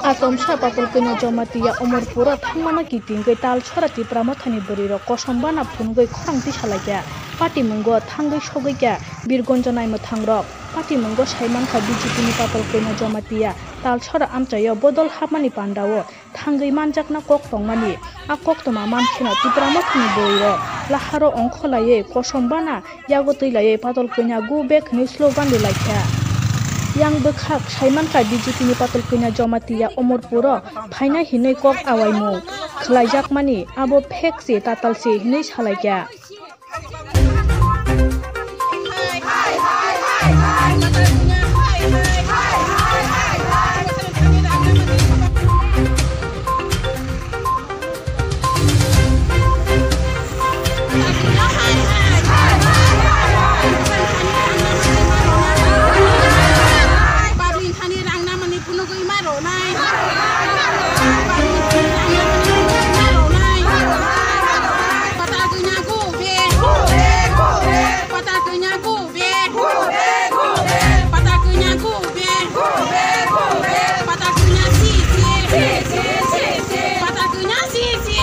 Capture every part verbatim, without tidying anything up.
Atomsa Patalkanya Jamatia Omorpuro thangmano kitingwi Talsora Tipra Mothani bwrwirok kosom bana phunugwi khorang tisalaikha. Patimungo thangwi sogwikha Birgonjo naimwthangrok. Patimungo saimankha B J P ni Patalkanya Jamatia Talsora amchaio bodol hapmani pandao thangwi manjakna kok tongmani. A koktwma mankheno Tipra Mothani bwrwirok laharo ongkholaiwi kosom bana yago twi laiwi Patalkanya go back hinwi slogan rwlaikha. Yang bwkhak saimankha B J P ni Patalkanya Jamatia Omorpuro phaina hinwi kok awaimung khwlaijakmani abo fake se tatal se hinwi salaikha. Patalkanya si si. Patalkanya si si.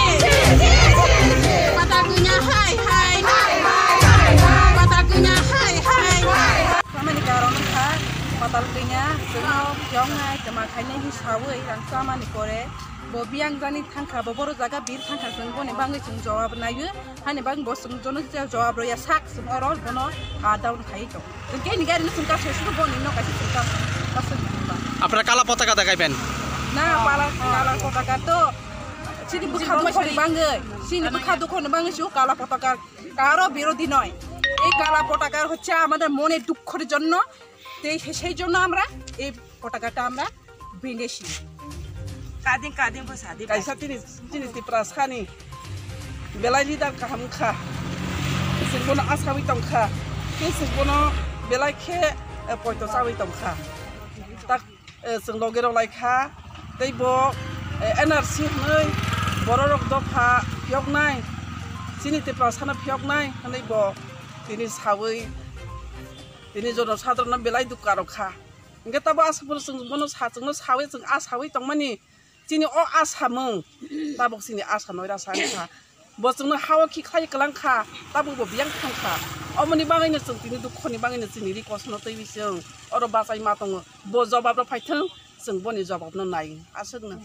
Patalkanya hai hai. Patalkanya hai hai. Samani karon kha Patalkanya, chwngno phiyoknai, twma khainai hi sawi rang chamani pore bo biyang jani thangkha, bo boro jaga bir thangkha, chwng boni bangwi chwng jawab naiwi. Hani bang bo chwng jono jawab rwya sak chwng oro bono, ah, down khai tong. Chwng khe ni gari no chwng kaso suru boni no kaisa chwng kaso, kaso ni ba. Apra kala potaka dagai ben. Na pala kala potaka to chini bwkha dukhoni bangwi, chini bwkha dukhoni bangwi chu kala potaka karo birodhi noy. Ei kala potaka hocche amader mone dukkhor jonno, tei se-, sei jonno amra ei potakaটা amra বেঁধেছি। Kading kading bo sadi. Kaisa tini, tini Tiprasani belai leader kaham wngkha. Chwng bono asawi tongkha. Tei chwng bono belai khe, eh, poito chawi tongkha. Tak, eh, chwng loge rok laikha. Tei bo, eh, N R C hwnwi bororok dopha phiyoknai. Chini Tiprasano phiyoknai hwnwi bo tini sawi tini jono sadrono belai dukha rokha. Hingke tabo aswk bono chwng bono sa, chwngno sawi chwng a sawi tongmani chini o a samung tabuk chini a sa noira sa wngkha. Bo chwngno hao khiklai kwlangkha, tabuk bo biyang thangkha. Omoni bagwino chwng tini dukhoni bagwino chini request no twiwi chwng oro bachai ma tongo. Bo jobab rok phaithwng, chwng boni jobab no nai aswkno.